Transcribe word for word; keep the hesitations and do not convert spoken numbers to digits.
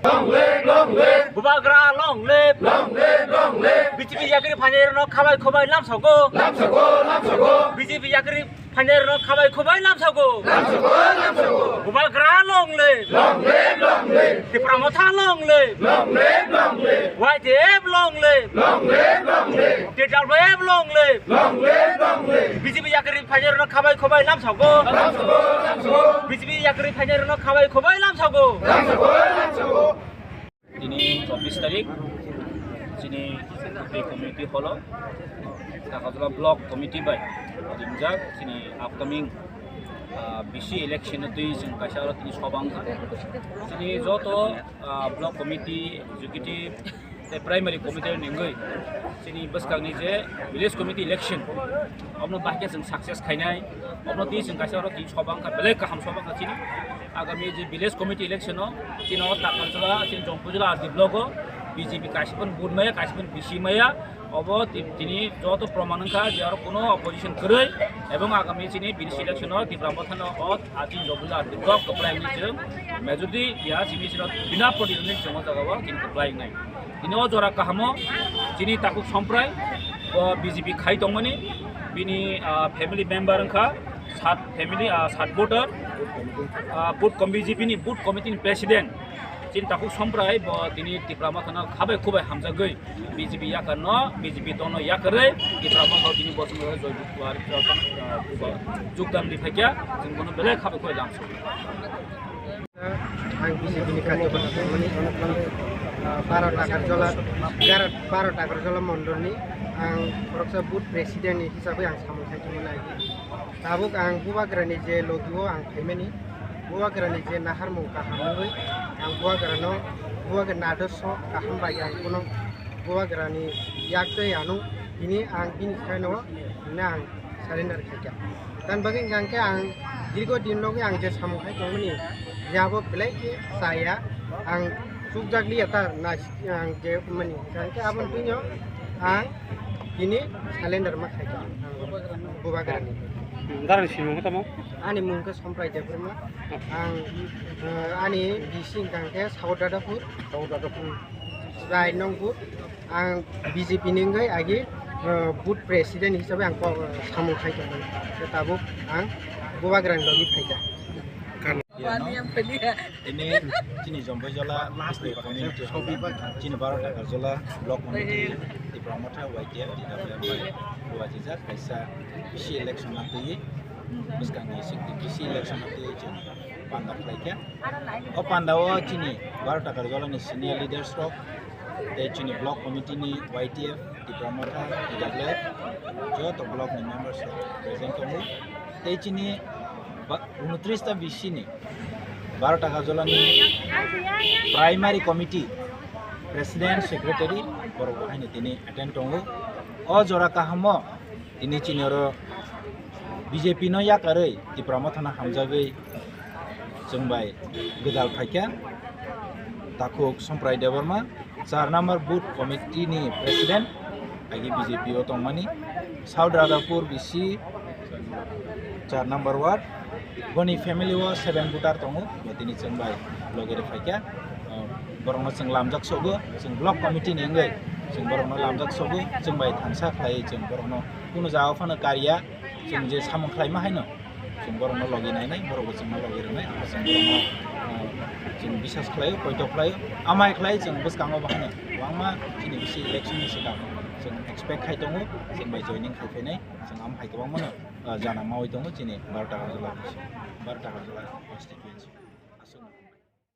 Long live, long live. Bubagra long live. Long live, long live. B J P yakri phainairokno khabai khubai lamsago. Lamsago, lamsago. B J P yakri phainairokno khabai khubai lamsago. Lamsago, lamsago. Bubagra long live. Long live, long live. Tipra Motha long live. Long live, long live. Y T F long live. Long live, long live. T W F long live. Long live, long live. B J P yakri phainairokno khabai khubai lamsago. Lamsago, lamsago. B J P yakri phainairokno khabai khubai lamsago. Lamsago, lamsago. Tini chobbish tarik chini Bukri community hall o Takarjala block committee bai ringjak chini upcoming, ah, B C election o twi chwng kaisa oro tini soba wngkha. Chini joto, ah, block committee, executive tei primary committee ni wngwi chini bwskangni je village committee election, obono bahai khe chwng success khainai, obono twi chwng kaisa oro tini soba wngkha, belai kaham soba wngkha chini. Agami je village committee election o chini o Takarjala, chini Jompujala R D block o B J P kaisa phano vote maya, kaisa phano B C maya. Obo ti-, tini joto proman wngkha je aro kuno opposition kwrwi, ebong agami chini B C election o Tipra Motha no o, a, chini Jompujala R D block kwplai wngwi chwng majority ya chini chini bina proti wngwi chwng o jaga o chini kwplai wngnai. Tini o jora kahamo chini takhuk Somprai bo B J P khai tongmani, bini, ah, family member wngkha sat family, ah, sat voter, ah, booth com-, B J P ni booth committee ni president chini takhuk Somprai bo tini Tipra Motha no khabai khubai hamjagwi B J P yakar no, B J P dol no yakarwi Tipra Motha o tini bo chwngno joy jukdam ri phaikya, chwng bono belai khabai khubai lamsok. Ang B J P ni karyakarta tongmani, ah, baro Takarjala, baro Takarjala mondolni ang khoroksa booth president ni hisabwi ang samung khai tongmani. Tabuk ang Bubagrani je logi o ang phaimani, Bubagrani je naharmung kaham wngwi ang Bubagrano, Bubagrani adorsho kaham bai ang kuno Bubagrani yak twi ano hini ang bini saino hwnwi ang surrender khaikha. Tamni bagwi hwnkha khe ang dirgo din logi ang je samung khai tongmani, yabo belai khe chaya, ang chukjak liya ta nai ang je mani, hwnkha khe aboni twino ang tini surrender ma khaikha ang Bubagrani. Darani simung khe tamo? Ani mung khe Somprai Debbarma. Ang, eh, ani B C hwnkha khe South Dadapur. South Dadapur. Rai nong booth. Ang B J P ni wngwi agi, eh, booth president hisabe ang kok, eh, samung khai tongmani. Tei tabuk ang Bubagrani logi phaikha. Tini chini Jompujala last community hall, chini baro Takarjala block committee, Tipra Motha Y T F, T W F bai ruajijak kaisa B C election atwi, bwskangni sixty B C election atwi chwng panda khlaikha. O panda o chini baro Takarjala ni senior leaders rok tei chini block committee ni Y T F, Tipra Motha, T W F, joto block ni members rok present tongo. Tei chini ba-, unutris ta B C ni baro Takarjala ni primary committee president, secretary borok bo haino tini attend tongo. O jora kahamo tini chini oro B J P no yakarwi Tipra Motha no hamjagwi chwng bai gwdal phaikha takhuk Somprai Debbarma, char number booth committee ni president, agi B J P o tongmani, South Radhapur B C, char number ward, boni family o seven voter tongo, bo tini chwng bai logi rw phaikha. Borokno chwng lamjak sogo, chwng block committee ni wngwi chwng borokno lamjak sogo, chwng bai thansa khlaiwi chwng borokno kunu jaga phano karya, chwng je samung khlaima haino. Chwng borokno logi nainai, borokbo chwngno logi rwnai, abo chwng borokno, ah, chwng bisas khlaio, poito khlaio, amai khlai chwng bwskango bo haino kwbangma chini bisi election ni swkang chwng expect khai tongo, chwng bai joining khai phainai, chwng amo hai kwbangmano, ah, jana mawi tongo chini baro Takarjala, baro Takarjala constituency.